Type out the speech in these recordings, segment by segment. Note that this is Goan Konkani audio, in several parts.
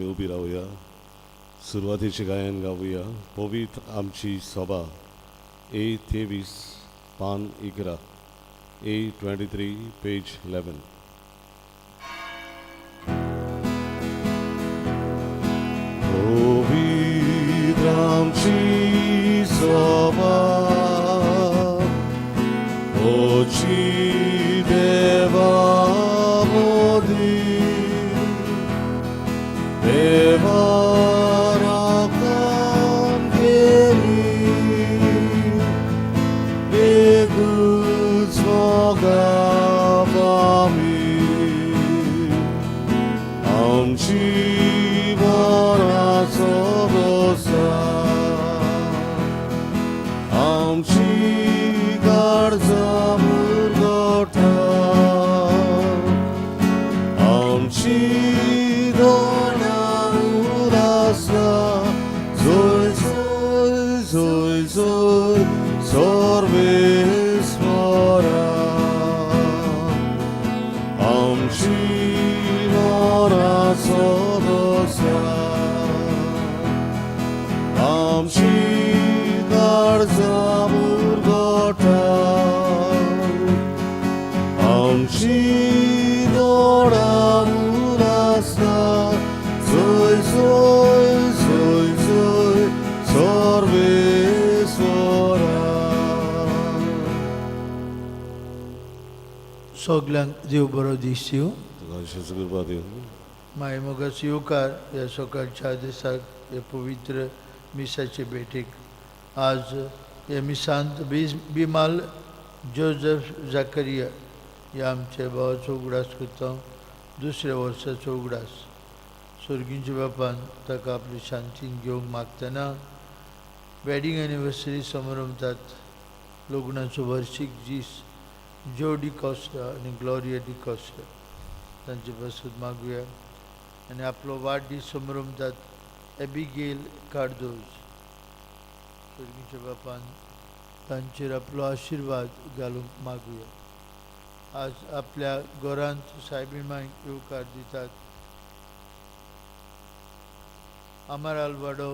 उबी रावया. सुरवातीचें गायन गावया. पवित्र आमची सभा, ए 23, पान 11, A 23, page 11. पवित्र आमची सभा, ओची देवा मोदी, देवा राखण केली, एकूच मोगापामी, आमची मनाचो गोसा, आमची काळजां मुरगोटा, आमची दोळ्यां उदासा, जोय जोय जोय जोय सर्वेस्वरा, आमची मनाचो दोसा, आमची काळजां मुरगोटा, आमची दोळ्यां उदासा, जोय जोय जोय जोय सर्वेस्वरा. सगल्यांक देव बरो दीस दिवं. तुका कृपा दिवं. माय मोगाचो येवकार ह्या सकाळच्या दिसाक हे पवित्र मिसाचे भेटीक. आज हे मिसांत बिमाल जोजफ जाकरिया ह्या आमच्या भावाचो उगडास करता. दुसऱ्या वर्साचो उगडास. सर्गींच्या बापान ताका आपली शांतीन घेवंक मागतना वेडींग एनिवर्सरी समारंभात लग्नाचो वर्शीक दीस जो डिकॉस्टा आनी ग्लोरिया डिकॉस्टा तांचे पासत मागुया. आनी आपलो वाडदीस समारंभात एबिगेल कार्दोज. सर्गीच्या बापान तांचेर आपलो आशिर्वाद घालूंक मागुया. आज आपल्या घरांत सायबीण मांयक येवकार दितात. अमराल वाडो,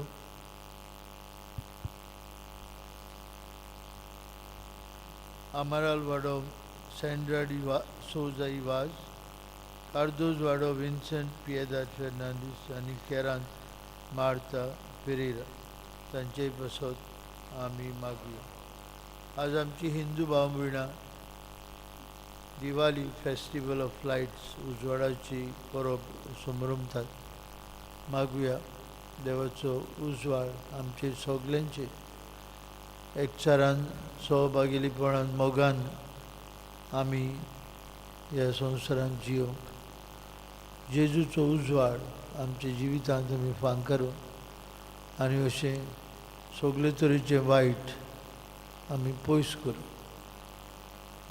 अमराल वाडो सेंड्रा डी सोजा वाज, कार्दोज वाडो विन्संट पियेदाद फेर्नांडीस आनी केरांत मार्ता पेरेरा तांचेय पासत आमी मागुया. आज आमची हिंदू भाव भयणां दिवाळी फेस्टिवल ऑफ लायट्स उजवाडाची परब समरमतात. मागुया देवाचो उजवाड आमचे सगल्यांचे एकचारान, सहभागीपणान, मोगान आमी ह्या संवसारांत जियोंक. जेजूचो उजवाड आमच्या जिवितांत आमी फांकारू आनी अशें सगळे तरेचें वायट आमी पयस करूं.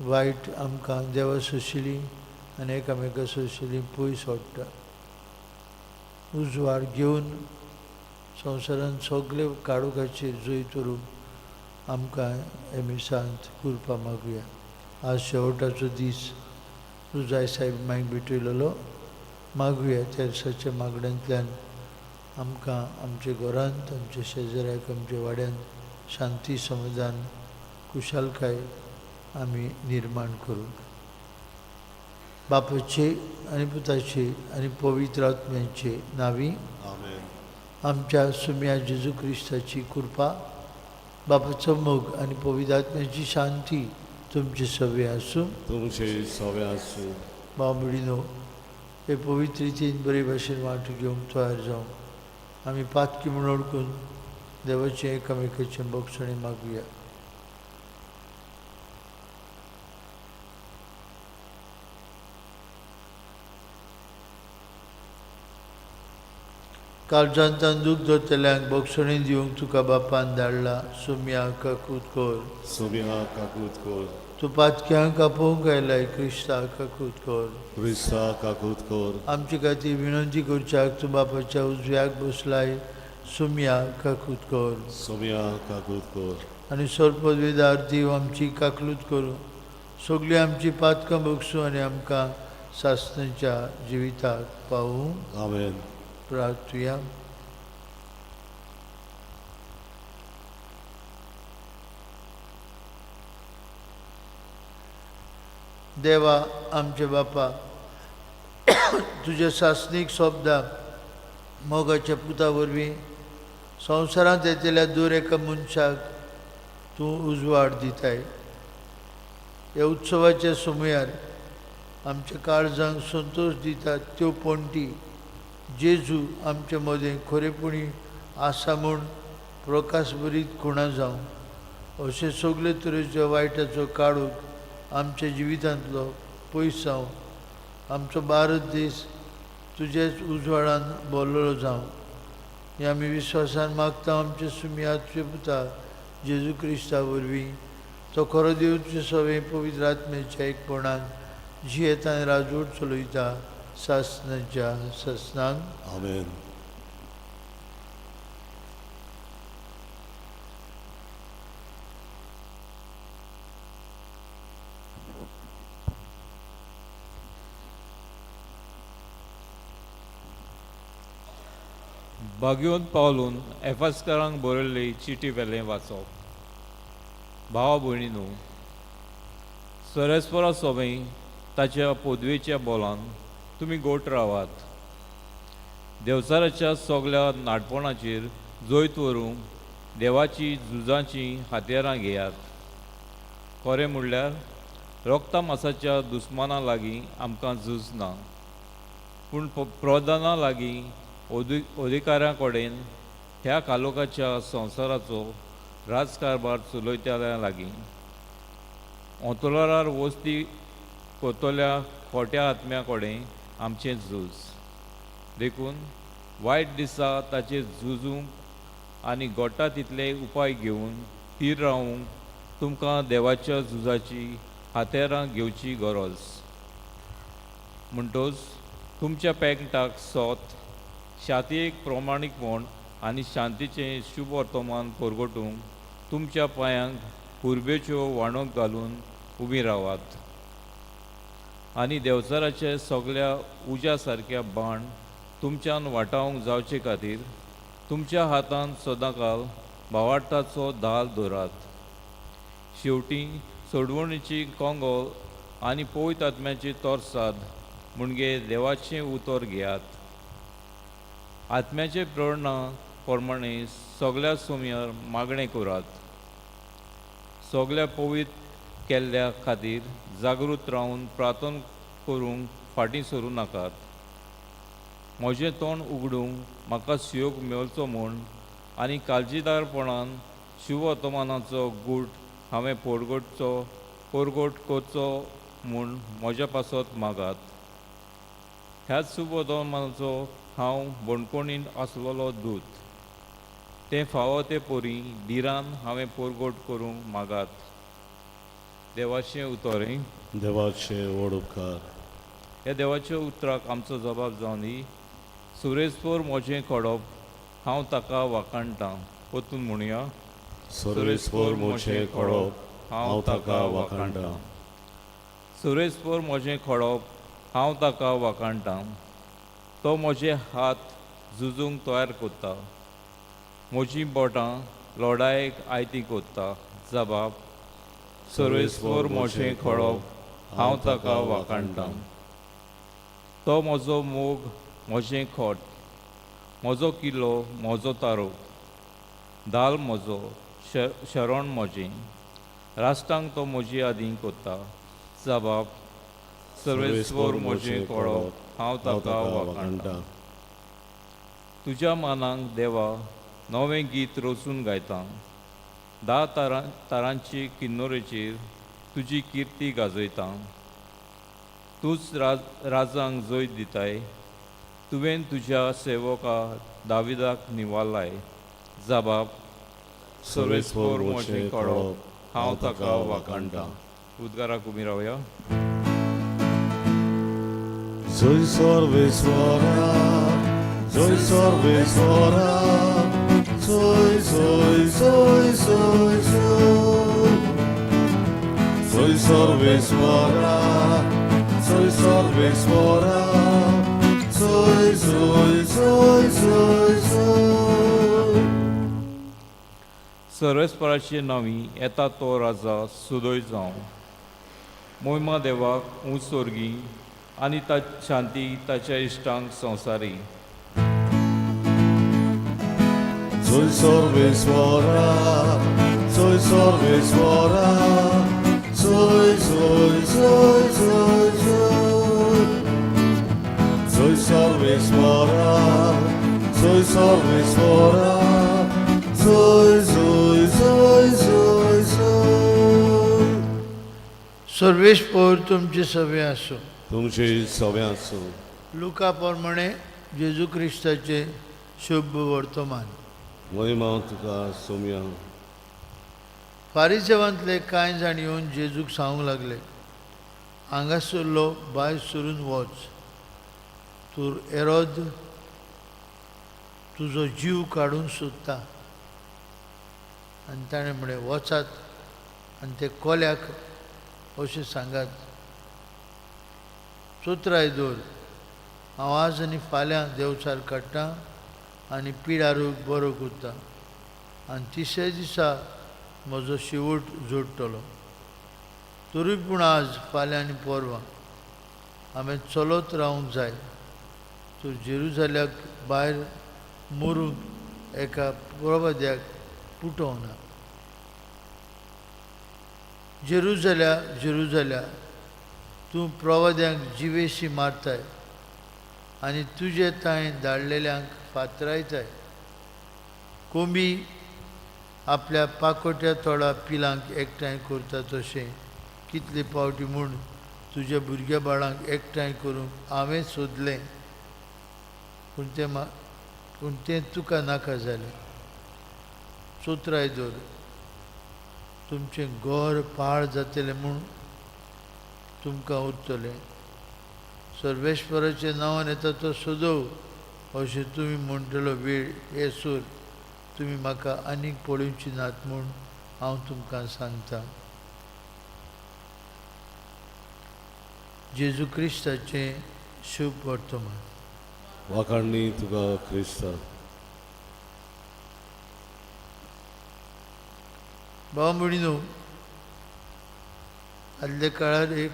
वायट आमकां देवा सोशिली आनी एकामेका सोशिली पयस ओडटा. उजवाड घेवन संवसारांत सगळे काळोखाचेर जैत व्हरूंक आमकां हे मिसांत कृपा मागुया. आज शेवटाचो दीस रुजाय साहेब मांयक भेटयलेलो. मागुया त्या दिसाच्या मागण्यांतल्यान आमकां आमच्या घरांत, आमच्या शेजाऱ्याक, आमच्या वाड्यांत शांती, समाधान, खुशालकाय आमी निर्माण करूंक. बापाचे आनी पुताचे आनी पवित्र आत्म्याचे नांवी. आमेन. आमच्या सुम्या जेजू क्रिस्ताची कृपा, बापाचो मोग आनी पवित्र आत्म्याची शांती तुमचे सवे आसूं. तुमचे सवे आसूं. भाव भयणीनो, हे पवित्र रितीन बरे भाशेन वांटो घेवंक तयार जावंक आमी पातकी म्हूण वळखून देवाचें एकामेकाचें बक्षणें मागुया. काळजांतान दूख धरतल्यांक बक्षणें दिवंक तुका बापान धाडला. सुम्या काकूत कर. सुम्या काकूत कर. तूं पातक्यांक आपोवंक आयलाय. क्रिस्ता काकूत कर. क्रिस्ता काकूत कर. आमचे खातीर विनंती करच्याक तूं बापाच्या उजव्याक बसलाय. सुम्या काकूत कर. सुम्या काकूत कर. आनी सर्पवेदार देव आमची काकलूत करूं, सगळीं आमची पातकां बगसूं आनी आमकां सासणाच्या जिविताक पावूं. आमेन. प्रार्थुया. देवा आमचे बापा, तुज्या सासणीक शब्दां मोगाच्या पुता वरवीं संवसारांत येतल्या दर एका मनशाक तूं उजवाड दिताय. ह्या उत्सवाच्या समयार आमच्या काळजांक संतोश दिता त्यो पणटी जेजू आमचे मदें खरेपणी आसा म्हूण प्रकाश बरीत खुणा जावं अशें सगळे तरेच्या वायटाचो काडूक आमच्या जिवितांतलो पयस जावं. आमचो भारत देश तुजेच उजवाडान भरलेलो जावं हें आमी विश्वासान मागता आमचे सुमया तुजे पुता जेजू क्रिस्ता वरवीं. तो खरो देव तुजे सगळें पवित्र आत्म्याच्या एकपणान जियेता आनी राजवट चलयता सासनाच्या सासनाक. आमेन. भाग्योन पावलून एफास्करांक बरयल्ली चिटी वेलें वाचप. भावा भयणीनू, सरस्परा सोबें ताच्या पदवेच्या बोलान तुमी गोट रावात. देवचाराच्या सगल्या नाटपणाचेर जैत व्हरूंक देवाची झुजाचीं हातयारां घेयात. खरें म्हणल्यार रोगता मासाच्या दुस्माना लागीं आमकां झूज ना, पूण प्रधाना लागीं अधिकाऱ्यां कडेन ह्या कालोकाच्या संवसाराचो राजकारभार चलयतल्या लागीं, अंतराळार वस्ती करतल्या खोट्या आत्म्या कडेन आमचें झूज. देखून वायट दिसा ताचेर झुजूंक आनी घडटा तितले उपाय घेवन थीर रावूंक तुमकां देवाच्या झुजाची हातेरां घेवची गरज. म्हणटच तुमच्या पेंटाक सोत छातयेक प्रमाणीकपण आनी शांतीचें शुभ वर्तमान परगटूंक तुमच्या पांयांक पुर्बेच्यो वाणोक घालून उबी रावात आनी देवचाराचे सगल्या उज्या सारक्या बाण तुमच्यान वाटावंक जावचे खातीर तुमच्या हातांत सदांकाल भावार्थाचो धाल दवरात. शेवटी सोडवणीची कोंगोल आनी पवित्र आत्म्याची तोरसाद म्हणजे देवाचें उतर घेयात. आत्म्याचे प्रेरणा प्रमाणे सगल्या सोमयार मागणें करात. सगल्या पवित्र केल्ल्या खातीर जागृत रावन प्रार्थना करूंक फाटीं सरूं नाकात. म्हजें तोंड उगडूंक म्हाका सुयोग मेळचो म्हूण आनी काळजीदारपणान शिववर्तमानाचो गूट हांवें परगट करचो म्हूण म्हज्या पासत मागात. ह्याच शुभवर्तमानाचो हांव बणकोणीन आसलेलो दूत, तें फावो ते परी धिरान हांवें परगट करूंक मागात. देवाचें उतर. देवाचे व्हड उपकार. ह्या देवाच्या उतराक आमचो जबाब जावन दी. सुरेस्पोर म्हजें खडप हांव ताका वाखाणटां. परतून म्हणुया. सर्वेस्पोर म्हजें खडप हांव ताका वाखाणटां. सुरेस्पोर म्हजें खडप हांव ताका वाखाणटां. तो म्हजे हात झुजूंक तयार करता, म्हजीं बोटां लडायेक आयती करता. जबाब. सर्वेस्पोर म्हजें खडप हांव ताका वाखाणटां. तो म्हजो मोग म्हजें खोट, म्हजो किल्लो म्हजो तारो, दाल म्हजो शरण म्हजें, राष्ट्रांक तो म्हजी आदीं करता. जबाब. सर्वेस्पोर म्हजें खडप हांव ताका वाखाणटां. तुज्या मानाक देवा नवें गीत रचून गायता. 10 तारांची किन्नोरेचेर तुजी किर्ती गाजयता. तूंच राजांक जैत दिताय, तुवें तुज्या सेवका दाविदाक निवारलाय. जबाब. सर्वेस्पोर म्हजें खडप हांव ताका वाखाणटां. उद्गाराक उबी रावया. जय सर्वेस्वरा, जय सर्वेस्वरा, जय जय जय जय जय. जय सर्वेस्वरा, जय सर्वेस्वरा, सोय सोय सोय सोय सोय. सरस्पराचे नांवी येता तो राजा सुदय जावं. मोयमा देवाक ऊंच सोर्गी आनी ता शांती ताच्या इश्टांक संवसारी. Soy Sarveswara, soy Sarveswara, soy, soy, soy, soy, soy. Soy Sarveswara, soy Sarveswara, soy, soy, soy, soy, soy. सर्वेस्पोर तुमचे सवे आसूं. तुमचे सगळ्या आसूं. लुका प्रमाणे जेजू क्रिस्ताचे शुभ वर्तमान. महिमा तुका सोम्या. फारिजेवांतले कांय जाण येवन जेजूक सांगूंक लागले, हांगासरलो भायर सरून वच, तूं एरोद तुजो जीव काडूंक सोदता. आनी ताणें म्हणलें, वचात आनी ते कोल्याक अशें सांगात, चोत्राय दवर, हांव आज आनी फाल्यां देंवचार काडटा आनी पिडारूक बरो करता आनी तिसऱ्या दिसा म्हजो शेवट जोडटलो. तरी पूण आज, फाल्यां आनी परवां हांवें चलत रावंक जाय, तूं जेरुजाल्याक भायर मरूंक एका प्रवाद्याक पुटवना. जेरुजाल्या, जेरुजाल्या, तूं प्रवाद्यांक जिवेशी मारताय आनी तुजे तांय धाडलेल्यांक फातरायताय. कोंबी आपल्या पाकोट्या तोडा पिलांक एकठांय करता तशें कितले फावटी म्हूण तुज्या भुरग्या बाळांक एकठांय करूंक हांवें सोदलें, पूण तें तुका नाका जालें. चोत्राय दवर, तुमचें घर पाळ जातलें म्हूण तुमकां उरतलें. सर्वेश्वराच्या नांवान येता तो सदोव अशें तुमी म्हणटलो वेळ येसूर तुमी म्हाका आनीक पळोवची नात म्हूण हांव तुमकां सांगता. जेजू क्रिस्ताचें शुभ वर्तमान. वाखाणणी तुका क्रिस्ता. भाव भयणीनो, आदल्या काळार एक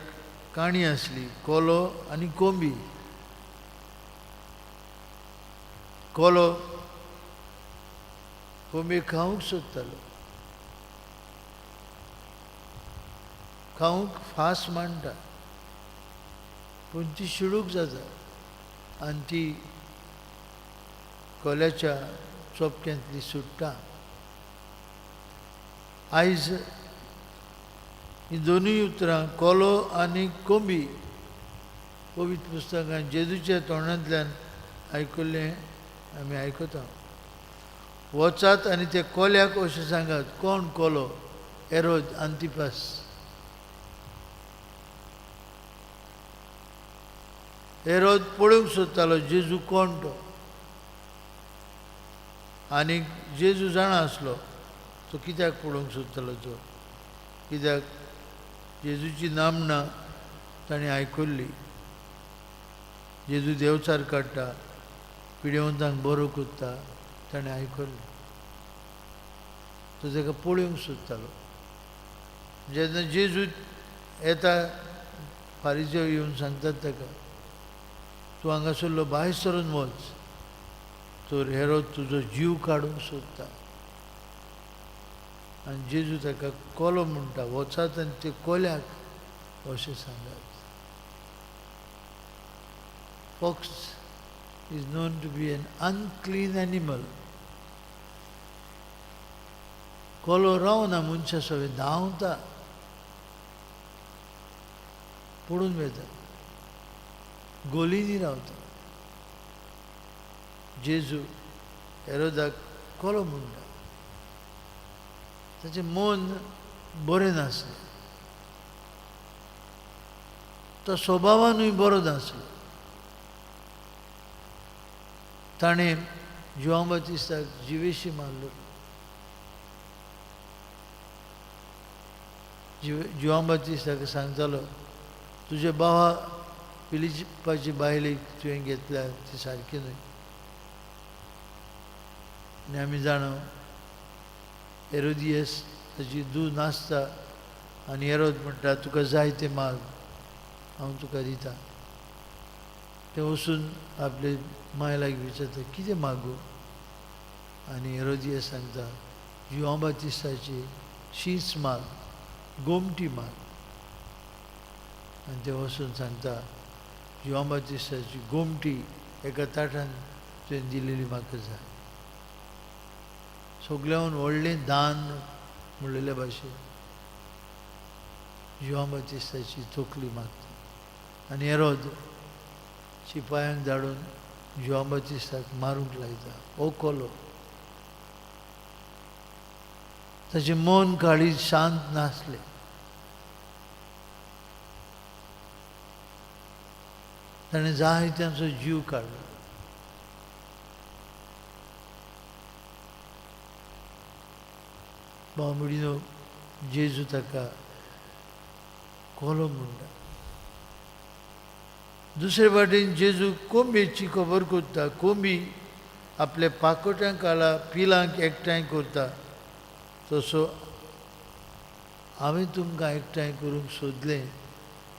काणी आसली, कोलो आनी कोंबी. कोलो कोंबी खावंक सोदतालो, खावंक फास मांडटा, पूण ती शिडूक जाता आनी ती कोल्याच्या चोपक्यांतली सुट्टा. आयज ही दोनूय उतरां, कोलो आनी कोंबी, पवित्र पुस्तकान जेजूच्या तोंडांतल्यान आयकुल्लें आमी आयकता. वचात आनी ते कोल्याक अशें सांगात. कोण कोलो? एरोद आंतिपास. एरोद पळोवंक सोदतालो जेजू कोण तो, आनी जेजू जाणा आसलो तो कित्याक पळोवंक सोदतालो तो, कित्याक जेजूची नामना ताणें आयकुल्ली. जेजू देवचार काडटा, पिडेवंतांक बरो करता, ताणें आयकुल्लें. तो ताका पळोवंक सोदतालो. जेन्ना जेजू येता, फारिजेव येवन सांगतात ताका, तूं हांगासरलो भायर सरून वच, तर हेरोद तुजो जीव काडूंक सोदता. आनी जेजू ताका कोलो म्हणटा, वचात आनी ते कोल्याक अशें सांगात. Fox is known to be an unclean animal. कोलो रावना मनशा सवें, धांवता, पडून वता, गोलींनी रावता. जेजू हेरोदाक कोलो म्हणटा. ताचें मन बरें नासलें, तो स्वभावानूय बरो नासलो. ताणें जुआंव बातिस्ताक जिवेशी मारलो. जुआंव बातिस्ताक सांगतालो, तुजे भावा फिलिपाची बायलेक तुवें घेतल्या ती सारकी न्हय. आनी आमी जाणा हेरोदियस ताची धूव नासता आनी हेरोद म्हणटा तुका जाय तें माग, हांव तुका दिता. तें वचून आपले मायलाक विचारता कितें मागू, आनी हेरोदियस सांगता जुआंव बातिस्ताची शींच माग, गोमटी माग. आनी तें वचून सांगता जुआंव बातिस्ताची गोमटी एका ताटान तुवें दिलेली म्हाका जाय. सगळ्याहून व्हडलें दान म्हणलेले भाशेन जुआंव बातिस्ताची तकली मागता. आनी हेरोद शिपायांक धाडून जुआंव बातिस्ताक मारूंक लायता. हो कोलो ताचें मन काळीज शांत नासलें. ताणें जायत्यांचो जीव काडलो. बाबडीनो जेजू ताका कोलो म्हणटा. दुसरे वाटेन जेजू कोंबयेची खबर करता. कोंबी आपल्या पाकोट्यां काळा पिलांक एकठांय करता तसो हांवें तुमकां एकठांय करूंक सोदलें.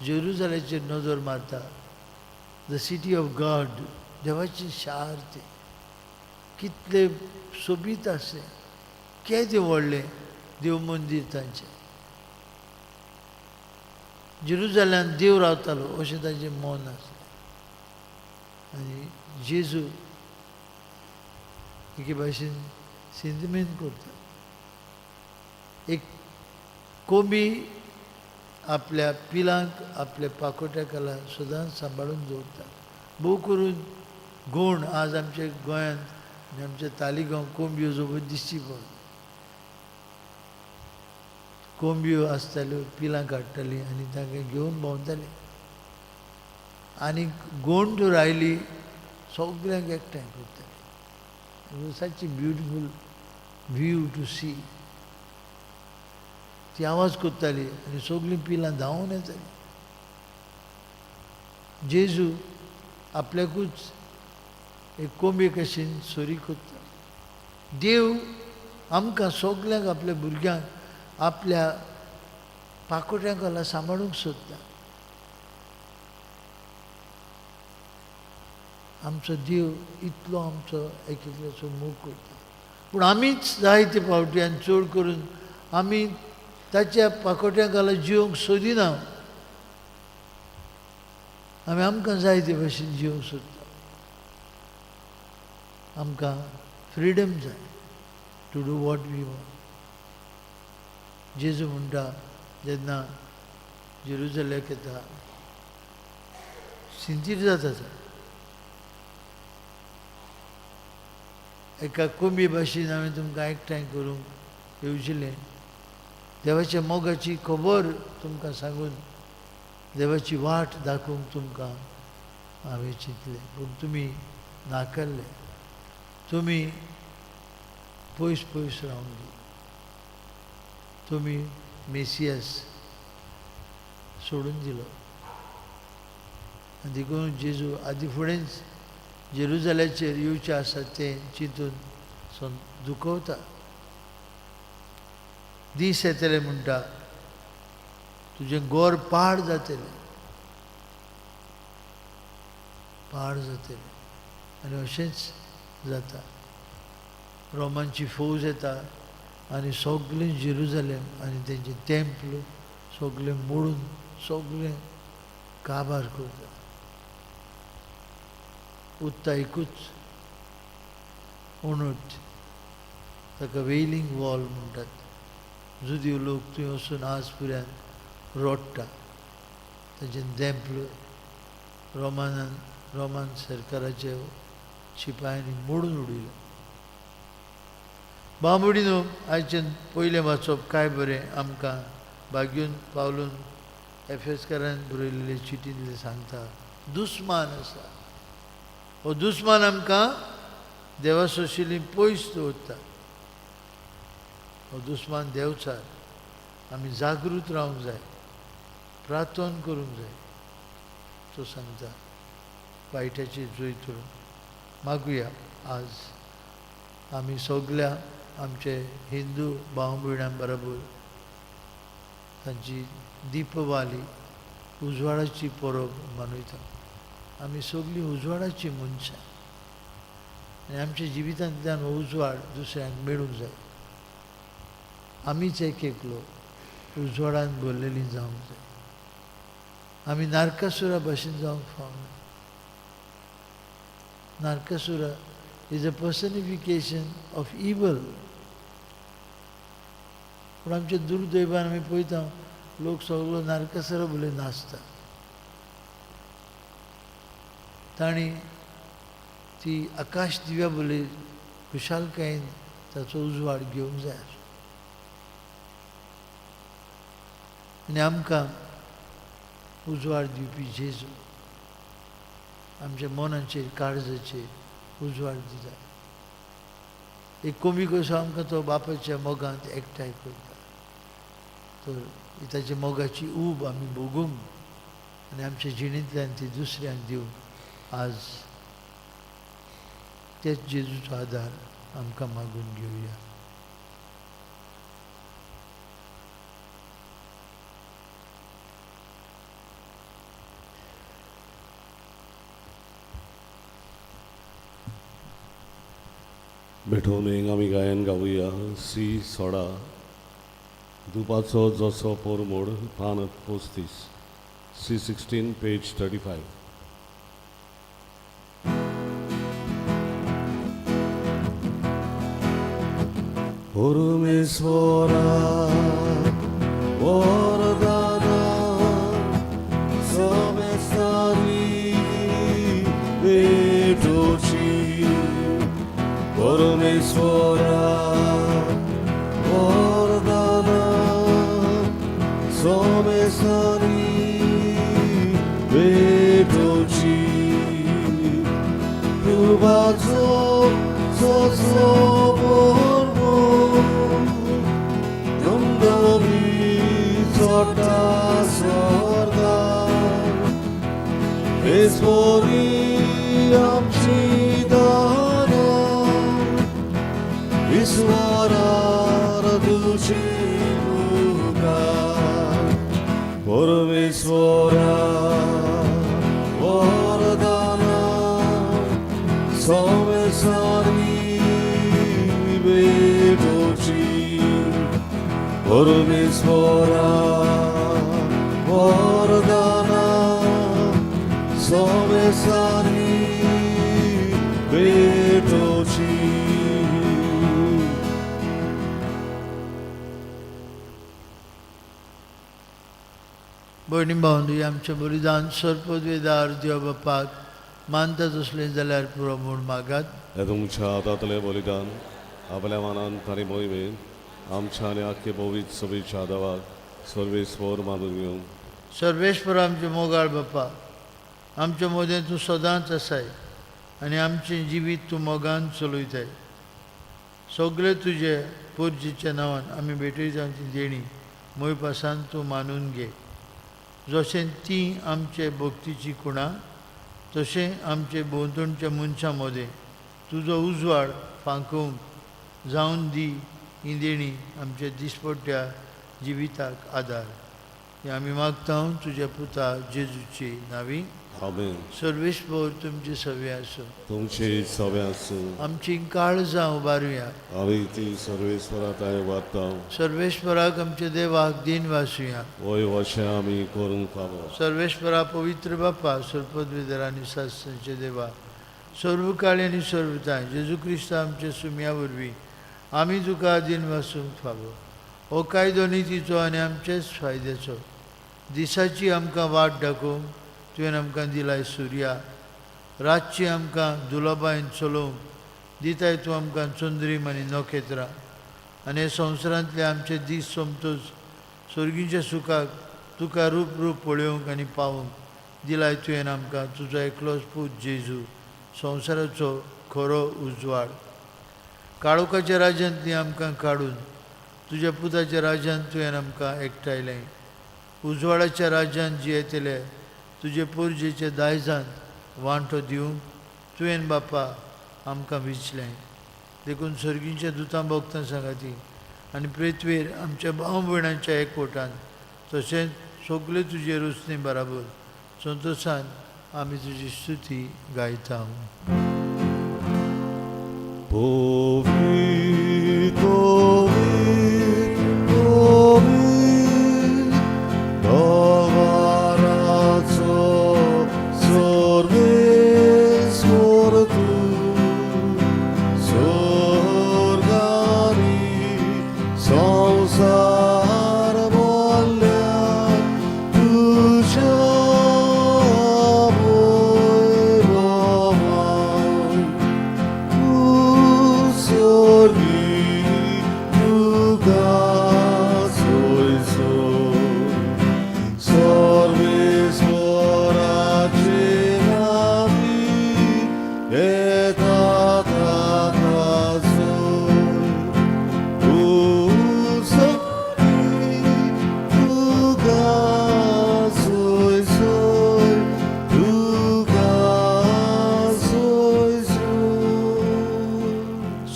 जेरुजालेचेर नदर मारता, the city of God, देवाचें शार तें कितलें सोबीत आसलें, केदें व्हडलें देव मंदीर तांचें. जेरुजाल्यांत देव रावतालो अशें तांचें मन आसलें. आनी जेजू एके भाशेन सिंतमेंत करता. एक कोंबी आपल्या पिलांक आपल्या पाकोट्या खाला सदांच सांबाळून दवरता. भोव करून गोण आज आमच्या गोंयांत आनी आमच्या तालिगांव कोंबयो जो दिश्टी पडटा. कोंबयो आसताल्यो, पिलां काडटालीं आनी तांकां घेवन भोंवतालीं. आनी गोण तर आयली सगल्यांक एकठांय करताली. It was such a beautiful view to see. ती आवाज करताली आनी सगळीं पिलां धांवून येतालीं. जेजू आपल्याकूच एक कोंबये कशेन सरी करता. देव आमकां सगल्यांक आपल्या भुरग्यांक आपल्या पाकोट्यां खाला सांबाळूंक सोदता. आमचो देव इतलो आमचो एक एकल्याचो मोग करता. पूण आमीच जायते फावटी आनी चड करून आमी ताच्या पाकोट्यां खाला जिवंक सोदिना. आमी आमकां जाय ते भाशेन जिवंक सोदता. आमकां फ्रिडम जाय to do what we want. जेजू म्हणटा जेन्ना जेरुजलेक येता सिंतीर जाता एका कोंबी भाशेन हांवें तुमकां एकठांय करूंक येवजिलें. देवाच्या मोगाची खबर तुमकां सांगून देवाची वाट दाखोवंक तुमकां हांवें चिंतलें, पूण तुमी नाकारले. तुमी पयस पयस रावन गेले. तुमी मेसियस सोडून दिलो. आनी देखून जेजू आदी फुडेंच जेरुजाल्याचेर येवचें आसा तें चिंतून दुखवता. दीस येतले म्हणटा तुजें गोर पाड जातलें, पाड जातलें. आनी अशेंच जाता. रोमांची फौज येता आनी सगळें जेरुजालेम आनी तेंचें टेम्पल सगळें मोडून सगळें काबार करता. उत्ता एकूच ओणट, ताका वेलिंग वॉल म्हणटात. जुदीव लोक थंय वचून आज पर्यंत रोडटा. ताचें देंपल रोमान सरकाराच्या शिपायांनी मोडून उडयलें. बांबोडी न्हू आयचें पयलें वाचप काय बरें आमकां बागीवन पावलून एफेसकारान बरयल्ले चिटींतलें सांगता. दुस्मान आसा, हो दुस्मान आमकां देवा सोशिल्ली पयस दवरता. हो दुस्मान देवचार. आमी जागृत रावंक जाय, प्रार्थना करूंक जाय. तो सांगता वायटाची जैत मागुया। आज आमी सगल्या आमचे हिंदू भाव भयणां बरोबर तांची दीपवाली उजवाडाची परब मनयता। आमी सगळीं उजवाडाची मनशां आनी आमच्या जिवितांतल्यान हो उजवाड दुसऱ्यांक मेळूंक जाय। आमीच एक एकलो उजवाडान भरलेली जावंक जाय। आमी नारकासुरा भशेन जावंक फावना। Narakasura is a personification of evil. पूण आमच्या दुर्दैवान आमी पळयता लोक सगलो नारकासुरा बोले नाचता। तांणी ती आकाश दिव्या बोले खुशालकायेन ताचो उजवाड घेवंक जाय आनी आमकां उजवाड दिवपी जेजू आमच्या मनाचेर काळजाचेर उजवाड दिता। एक कोमी कसो आमकां तो बापाच्या मोगांत एकठांय करता। तर ताच्या मोगाची ऊब आमी भोगूंक आनी आमच्या जिणेंतल्यान ती दुसऱ्यांक दिवंक आज तेच जेजूचो आदार आमकां मागून घेवया। भेटोवन आमी गायन गावया सी 16 दुपाचो जसो पोरमोड पान 35 सी 16 पेज 35। परमेश्वरा वरदाना समेस्तारी भेटोची। परमेश्वरा वरदाना समेस्तारी भेटोची। दुपाचो जसो ईश्वरी आमची दाना ईश्वरार तुजी मुखार। परमेश्वरा वरदाना समेसारी भेटोची। परमेश्वरा वरदाना समेसारी भेटोची। भयणी भावंडो, आमचें बलिदान सर्पद्वेदार देव बापाक मानता तसलें जाल्यार पुरो म्हूण मागात। हे तुमच्या हातांतलें बलिदान आपल्या मनान आनी मोहिमेन आमच्या आनी आख्खे पवित्र सभेच्या देवाक सर्वेस्वर मानून घेवंक। सर्वेस्वर आमचे मोगाळ बापा, आमच्या मदें तूं सदांच आसाय आनी आमचें जिवीत तूं मोगान चलयताय। सगळे तुजे पुर्जीच्या नांवान आमी भेटयता ती देणी मोयपासान तूं मानून घे। जशें ती आमचे भक्तीची खुणा तशें आमचे भोंवतणच्या मनशां मदें तुजो उजवाड फांकोवंक जावन दी ही देणी आमच्या दिसपट्ट्या जिविताक आदार। हें आमी मागता तुज्या पुता जेजूची नांवी। आमेन। सर्वेस्पर तुमचे सवे आसूं। तुमचे सवे आसूं। आमची काळजां उबारुया। आमी ती सर्वेस्वरा तांय वाडटा। सर्वेस्पराक आमच्या देवाक दीन वासुया। वय वशें आमी करूंक फावो। सर्वेस्परा पवित्र बापा सर्पद्वेदर आनी सासणाचे देवा सर्वकाळी आनी सर्वताय जेजू क्रिस्त आमच्या सुम्या वरवीं आमी तुका दीन वासूंक फावो। हो कायदो नितीचो आनी आमचेच फायद्याचो। दिसाची आमकां वाट दाखोवंक तुवें आमकां दिलाय सुर्या, रातची आमकां दुलोबायन चलोवंक दिताय तूं आमकां चंद्रीम आनी नखेत्रां। आनी हे संवसारांतले आमचे दीस सोमतोच सर्गीच्या सुखाक तुका रूप रूप पळोवंक आनी पावोवंक दिलाय तुवें आमकां तुजो एकलोच पूत जेजू संवसाराचो खरो उजवाड। काळोखाच्या राज्यांतली आमकां काडून तुज्या पुताच्या राज्यांत तुवें आमकां एकठांयलें। उजवाडाच्या राज्यांत जियेतले तुजे पोरजेच्या दायजांत वांटो दिवंक तुवें बापा आमकां विचलें. देखून सर्गींच्या दुतां भोगतां सांगाती आनी पृथ्वीर आमच्या भाव भयणांच्या एकवटान तशेंच सगळे तुजे रोसणे बराबर संतोशान आमी तुजी स्तुती गायता.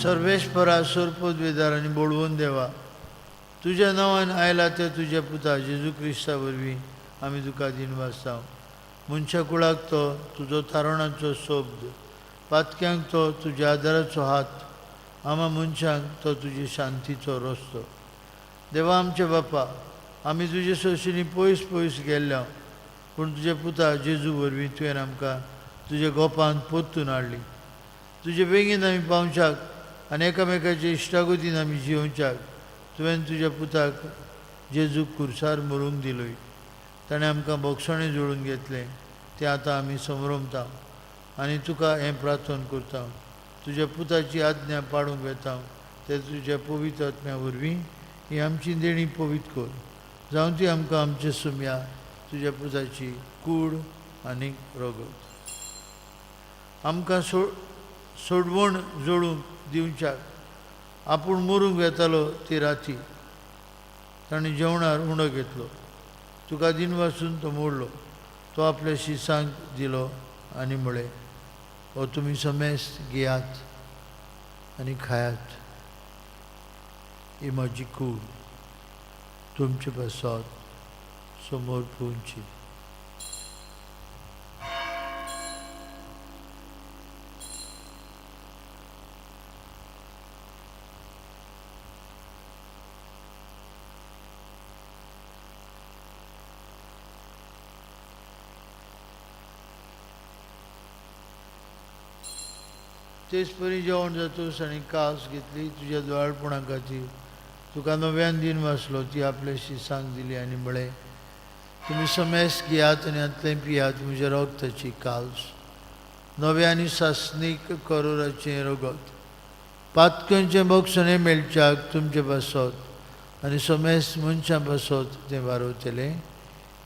सर्वेश्वरा सोरपदवेदार आनी बोडवून देवा, तुज्या नांवान आयला त्या तुज्या पुता जेजू क्रिस्ता वरवीं आमी तुका दिनवासता. मनशा कुळाक तो तुजो तारणाचो शब्द, पातक्यांक तो तुज्या आदाराचो हात, आमा मनशांक तो तुजे शांतीचो रस्तो. देवा आमच्या बापा, आमी तुजे सोशींनी पयस पयस गेल्ल्या, पूण तुज्या पुता जेजू वरवीं तुवें आमकां तुज्या गोपान परतून हाडली. तुजे बेगीन आमी पावच्याक आनी एकामेकाचे इश्टागतीन आमी जियोवच्याक तुवें तुज्या पुताक जेजूक कुर्सार मरूंक दिलोय. ताणें आमकां बोगसणें जोडून घेतलें, तें आतां आमी समरमता आनी तुका हें प्रार्थन करता. तुज्या पुताची आज्ञा पाडूंक वेता ते तुज्या पवित्र आत्म्या वरवीं ही आमची देणी पवित्र कर, जावं ती आमकां आमचे सुमया तुज्या पुताची कूड आनी रगत आमकां सोडवण जोडूंक दिवच्याक. आपूण मरूंक वेतालो ती राती ताणें जेवणार उंडो घेतलो, तुका दिनवासून तो मोडलो, तो आपल्या शिसांक दिलो आनी म्हळें, हो तुमी समेस्त घेयात आनी खायात, ही म्हजी कूड तुमचे पासत समोर पोवची. तेच परी जेवण जातूस आनी कास घेतली तुज्या दोळपणा खातीर तुका नव्यान दिन वाचलो, ती आपल्या शिसांक दिली आनी म्हळें, तुमी समेस्त घेयात आनी हातलें पियात, म्हज्या रगताची काल्स नव्या आनी सासणीक करोराचें रगत, पातक्यांचें बोगसणें मेळच्याक तुमचे पासत आनी समेस्त मनशां पासत तें वारवतलें,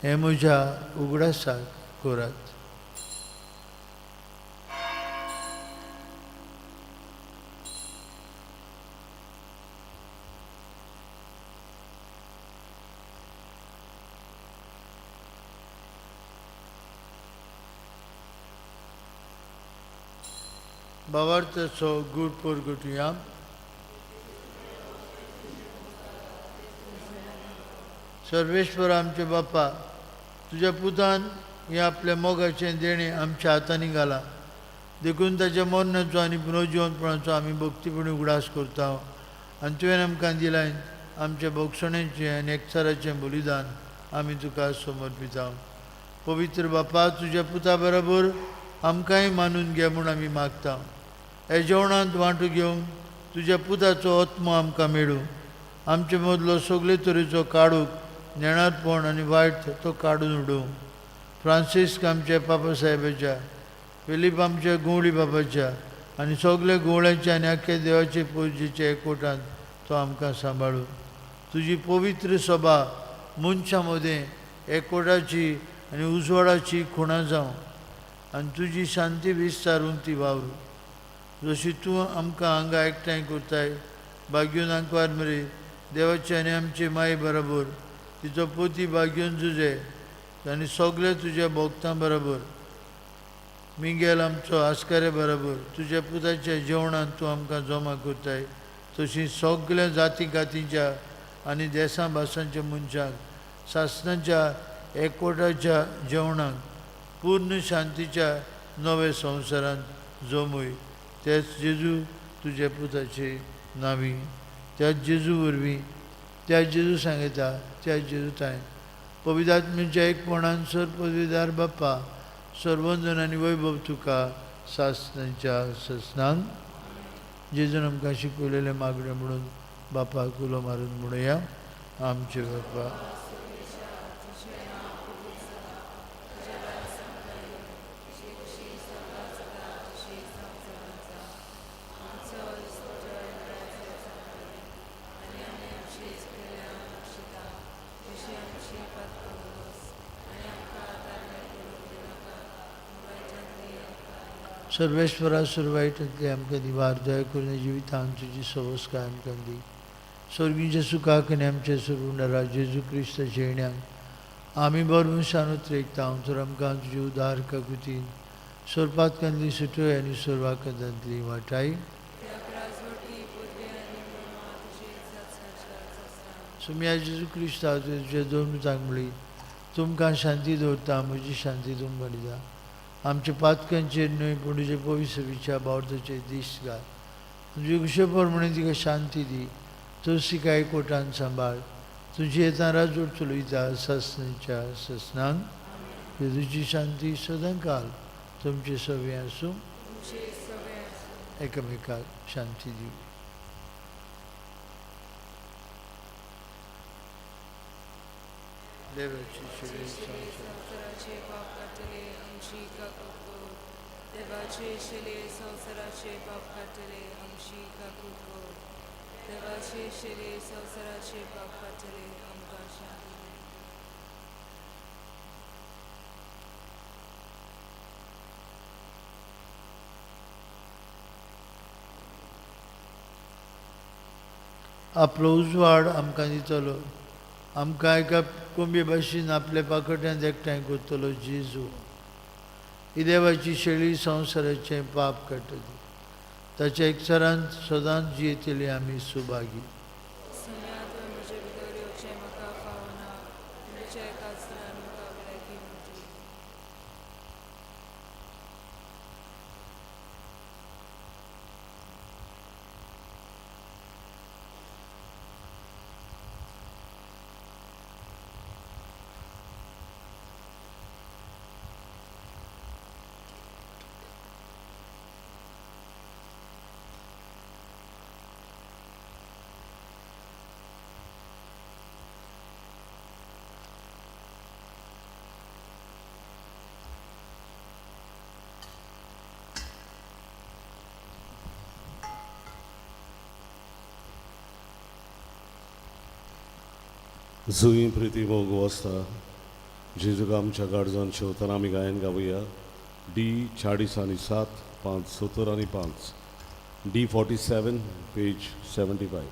हें म्हज्या उगडासाक करात. भावार्थाचो गूढ परगटुया. सर्वेश्वर आमचे बापा, तुज्या पुतान हें आपल्या मोगाचें देणें आमच्या हातांनी घालां, देखून ताच्या मरणाचो आनी पुनर्जिवनपणाचो आमी भक्तीपणी उगडास करता आनी तुवें आमकां दिलां आमच्या भोगसणेचें आनी एकचाराचें बलिदान आमी तुका समर्पिता. पवित्र बापा, तुज्या पुता बरोबर आमकांय मानून घे म्हूण आमी मागता. ह्या जेवणांत वांटो घेवन तुज्या पुताचो आत्मो आमकां मेळूं, आमचे मदलो सगळे तरेचो काडूक नेणारपण आनी वायट तो काडून उडोवं. फ्रांसिस्क आमच्या पापा साहेबाच्या, फिलीप आमच्या गुंवळी बाबाच्या आनी सगळे गुंवळ्यांच्या आनी आख्या देवाचे पुजेच्या एकवटान तो आमकां सांबाळूं. तुजी पवित्र सभा मनशां मदें एकवटाची आनी उजवाडाची खुणां जावं आनी तुजी शांती विस्तारून ती वावरूं. जशी तूं आमकां हांगा एकठांय करताय, बागयोन आंकवार मरे देवाचे आनी आमचे माये बरोबर तिचो पोती बागयोन जुजे आनी सगळे तुज्या भोगतां बरोबर मिंगेल आमचो आस्कारे बरोबर तुज्या पुताच्या जेवणांत तूं आमकां जमा करताय तशी सगळ्या जाती गातींच्या आनी देसां भासांच्या मनशांक सासणाच्या एकवटाच्या जेवणाक पूर्ण शांतीच्या नव्या संवसारांत जमय त्याच जेजू तुज्या पुताचे नावी त्याच जेजू वरवीं त्या जेजू सांगता त्या जेजू ताय पविदात्म्याच्या एकपणान सर पदवीदार बाप्पा सर्वंजन आनी वैभव तुका सासणाच्या ससनांक. जेजून आमकां शिकवलेलें मागणें म्हणून बापाक उलो मारून म्हणुया. आमचे बापा सर्वेश्वरा सुरवायटांतली आमकां दिवार दया करून जिवितांत तुजी सवस्काय आमकां दी. स्वर्गीच्या सुखाक आनी आमच्या सुरवणारा जेजू क्रिस्ताच्या येण्याक आमी बरोबर उतरेकता तर आमकां तुजी उदार काकुतीन सोरपातकांतली सुटय आनी सोरवाकांतली वाटाय. सुम्या जेजू क्रिस्ता तुज्या दोन उतांक म्हणली तुमकां शांती दवरता म्हजी शांती तुमकां दिता. आमच्या पातकांचेर न्हय पूण तुजे पवित्र बावताचेर दीस घाल. तुजे कुशे प्रमाणे तिका शांती दी तुळसी तिका एकवटान सांबाळ. तुजी येता राजवट चलयता ससनाच्या ससनांक. तुजी शांती सदां काल तुमचे सगळें आसूं. एकामेकाक शांती दिवं. देवाची संवसाराचे पाप काडटले आमची काकूट कर. देवाचे शेले संवसाराचे पाप काडटले आमची काकूट कर. देवाचे शेले संवसाराचे पाप काडटले आमकां शांती दी. आपलो उजवाड आमकां दितलो आमकां एका कोंबये भाशेन आपल्या पाकट्यांत एकठांय करतलो जेजू. ही देवाची शेळी संवसाराचें पाप काडटली ताच्या एकचारान सदांच जियेतली आमी सुभागी. जुई प्रिती मोग वाजता जेजूक आमच्या गाडजान शेवतना आमी गायन गावया. डी 40 आनी 7 5 70 आनी 5 डी 47 पेज 75.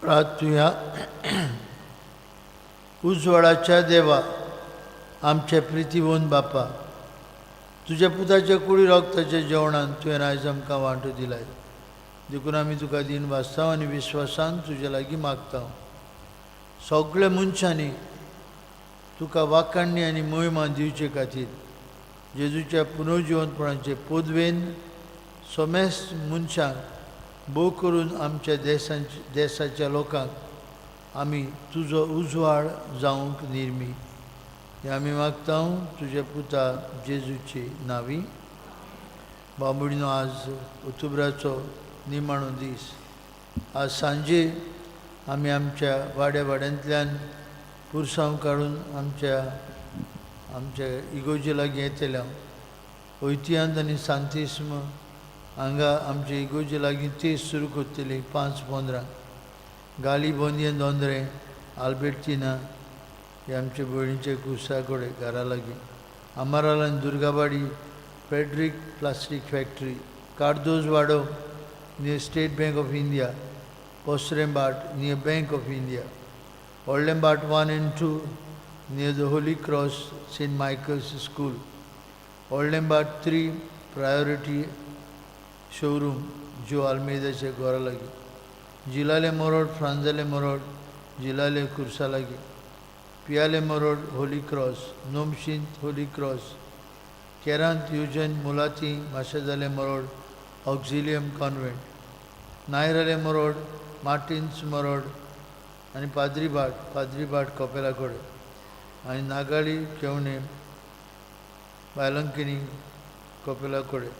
प्रार्थुया. उजवाडाच्या देवा, आमच्या प्रितीवोन बापा, तुज्या पुताच्या कुडी रक्ताच्या जेवणान तुवें आयज आमकां वांटो दिलाय, देखून आमी तुका दीन वाचता आनी विश्वासान तुज्या लागीं मागता. सगळ्या मनशांनी तुका वाखाणणी आनी मोहिमा दिवचे खातीर जेजूच्या पुनर्जिवंतपणाचे पदवेन समेस्त मनशांक, भोव करून आमच्या देशांच्या देसाच्या लोकांक आमी तुजो उजवाड जावंक निर्मी. हें आमी मागता तुज्या पुता जेजूची नावी. बाबुडीनो, आज ओतुब्राचो निमाणो दीस. आज सांजे आमी आमच्या वाड्या वाड्यांतल्यान पुरसांव काडून आमच्या आमच्या इगोर्जे लागीं येतले. ओयतियांत आनी सांतिस्म हांगा आमचे इगोर्जे लागीं तेज सुरू करतली 5:15. गाली बोंदयेन दोंदरे आल्बेर्तिना हे आमचे भयणीचे कुसा कडेन घरा लागीं. आमाराल आनी दुर्गाबाडी फ्रेडरीक प्लास्टीक फॅक्टरी. कार्दोज वाडो near state bank of India. पोसरेंबाट near bank of India. व्हडलेंबाट 1 and 2 near the Holy Cross Saint Michael's school. व्हडलेंबाट 3 priority showroom ज्यो आल्मेदाच्या घरा लागीं. जिलाले मोरोड, फ्रांजाले मोरोड, जिलाले कुर्सा लागीं. पियाले मोरोड होली क्रॉस. नोमशींत होली क्रॉस. केरांत युजन मुलाती माशेजाले मोरोड ऑक्झिलियम कॉन्व्हेंट. नायराले मोरोड, मार्टिन्स मोरोड आनी पाद्रीभाट, पाद्रीभाट कपेला कडेन आनी नागाळी केवणे बायलंकिनी कपेला कडेन.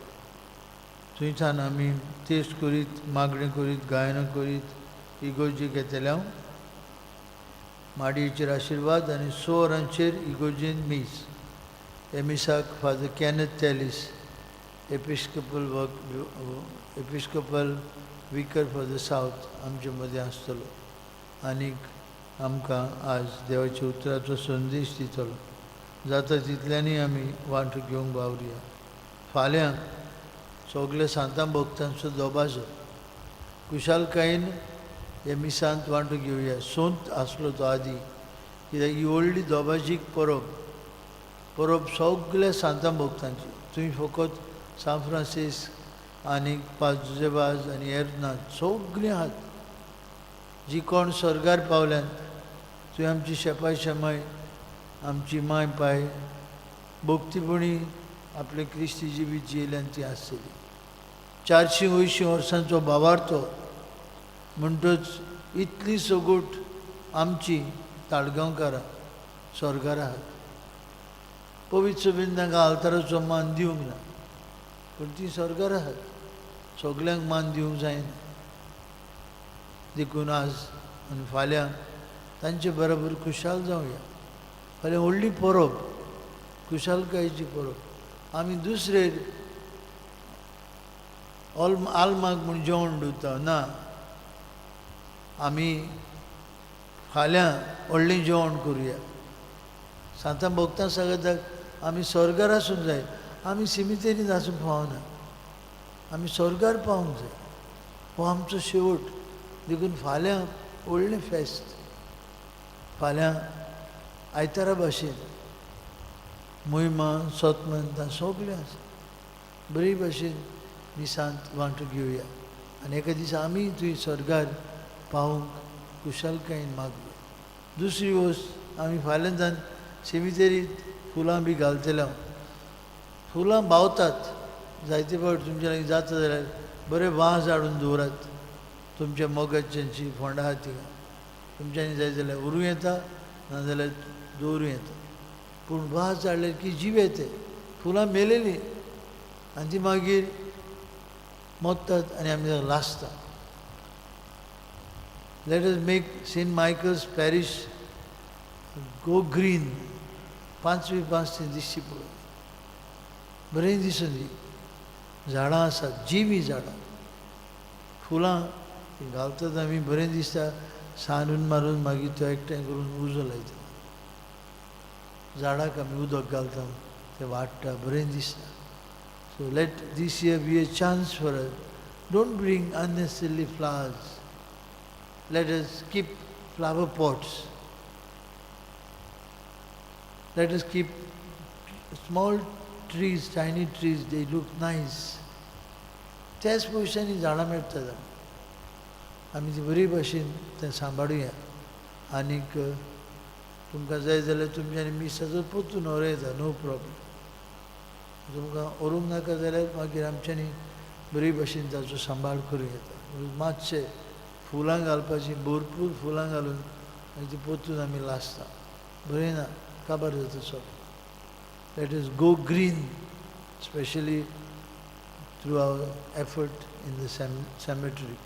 थंयच्यान आमी तेज करीत, मागणी करीत, गायनां करीत इगोर्जी घेतले. हांव माडयेचेर आशिर्वाद आनी 6 वरांचेर इगोर्जेन मीस. हे मिसाक Father Kenneth Telles, Episcopal vicar for the South, आमचे मदें आसतलो आनीक आमकां आज देवाच्या उतराचो संदेश दितलो. जाता तितल्यांनी आमी वांटो घेवंक वावरुया. फाल्यां सगळे सांतां भक्तांचो दोबाजो. खुशालकायेन हे मिसांत वांटो घेवया. सोंत आसलो तो आदी, कित्याक ही व्हडली दोबाजीक परब, परब सगळ्या सांतां भक्तांची. तुमी फकत सांत फ्रांसीस आनी पाज जुजेबाज आनी हेर ना, सगळीं आहात जी कोण स्वर्गार पावल्यात. तुवें आमची शेपाय शेमाय, आमची माय पाय भक्तीपणी आपले क्रिस्ती जिवीत जियेल्यान ती आसतली. 480 वर्सांचो भावार्थ म्हणटच इतली सगूट आमची ताळगांवकारां स्वर्गार आहात. पवित्र सभेन तांकां आल्ताराचो मान दिवंक ना, पूण ती स्वर्गार आहात. सगल्यांक मान दिवंक जायना. देखून आज आनी फाल्यां तांचे बरोबर खुशाल जावया. फाल्यां व्हडली परब, खुशालकायेची परब. आमी दुसरे आल्माक म्हूण जेवण दवरता ना, आमी फाल्यां व्हडलें जेवण करुया. सांतां भक्तां सांगतात, आमी स्वर्गार आसूंक जाय. आमी सिमितेरींत आसूंक फावना, आमी स्वर्गार पावूंक जाय. हो आमचो शेवट. देखून फाल्यां व्हडलें फेस्त. फाल्यां आयतारा भाशेन मोहिमा सोतमंतां सगळें आसा. बरी भाशेन मिसांत वांटो घेवया आनी एका दिसा आमी थंय स्वर्गार पावूंक खुशालकायेन मागया. दुसरी वस्त, आमी फाल्यांच्यान सिमितेरीत फुलां बी घालतले. फुलां बावतात जायते फावट. तुमच्या लागीं जाता जाल्यार बरे वाज हाडून दवरात. तुमच्या मोगाच्यांची फोंडां आहा थिंगा, तुमच्यांनी जाय जाल्यार व्हरूं येता, नाजाल्यार दवरूं येता. पूण वाज हाडल्यार की जीव येते. फुलां मेलेलीं आनी ती मागीर मोत्तात आनी आमी ताका लासता. Let us make Saint Michael's parish go green. पांचवी पांच ती दिसची पळोवन बरें दिसून दी. झाडां आसात, जिवीं झाडां, फुलां तीं घालतात आमी, बरें दिसता. सारून मारून मागीर तो एकठांय करून उजो लायता. झाडाक आमी उदक घालता, तें वाडटा, बरें दिसता. So let this year be a chance for us. Don't bring unnecessary flowers. Let us keep flower pots. Let us keep small trees, tiny trees, they look nice. त्याच पयशांनी झाडां मेळटात, आमी ती बरी भाशेन तें सांबाळुया. आनीक तुमकां जाय जाल्यार तुमच्यांनी मिसाचो परतून व्हरूं येता, नो प्रॉब्लम. तुमकां व्हरूंक नाका जाल्यार मागीर आमच्यांनी बरी भाशेन ताचो सांबाळ करूं येता. मातशें फुलां घालपाचीं, भरपूर फुलां घालून मागीर ती परतून आमी लासता, बरें ना, काबार जाता सगळें. Let us go green, specially through our effort in the cemetery.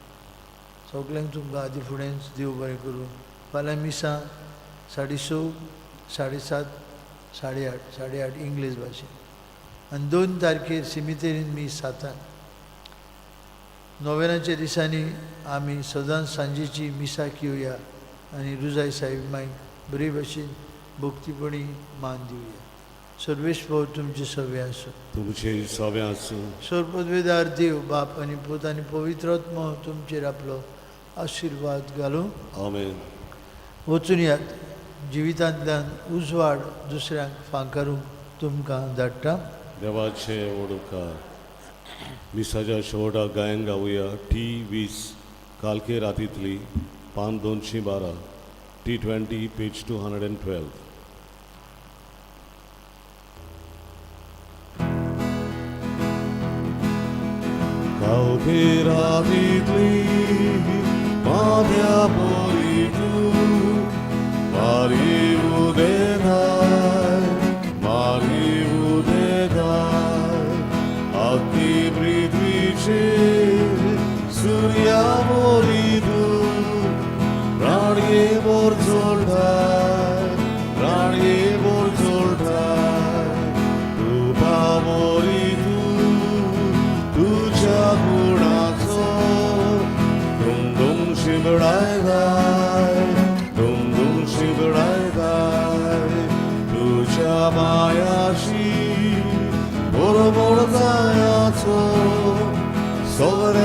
सगल्यांक तुमकां आदी फुडेंच देव बरें करूं. फाल्यां मिसां 6:30, 7:30, 8:30, 8:30 इंग्लीश भाशेन आनी 2 तारखेर सिमितेरीन मीस 7. नोवेनाच्या दिसांनी आमी सदांच सांजेची मिसाक येवया आनी रुजाय साहेब मायक बरे भाशेन भक्तीपणी मान दिवया. सर्वेस्पर तुमचे सवे आसूं. तुमचे सवे आसूं. सर्वपदवेदार देव बाप आनी पूत आनी पवित्र आत्मो तुमचेर आपलो आशिर्वाद घालूं. आमेन. वचून यात, जिवितांतल्यान उजवाड दुसऱ्यांक फांकारूंक तुमकां धाडटा. देवाचे ओडकार. मिसाच्या शेवटाक गायन गावया टी 20, कालके रातींतली, पान 212, T 20, page 212. कालके रातींतली माथ्या परी तूं मारी उदेताय, मारी उदेताय, अग्नी पृथ्वीचेर सुर्या मोरी तूं राणये मोर चोळटाय, राणये मोर चोळटाय, तुपा मोरी तूं तुज्या गुणाचो दुम दुम शिंपडायताय, दुम दुम शिंपडायताय, तुज्या मायाशी बरोबर जायाचो सगळे.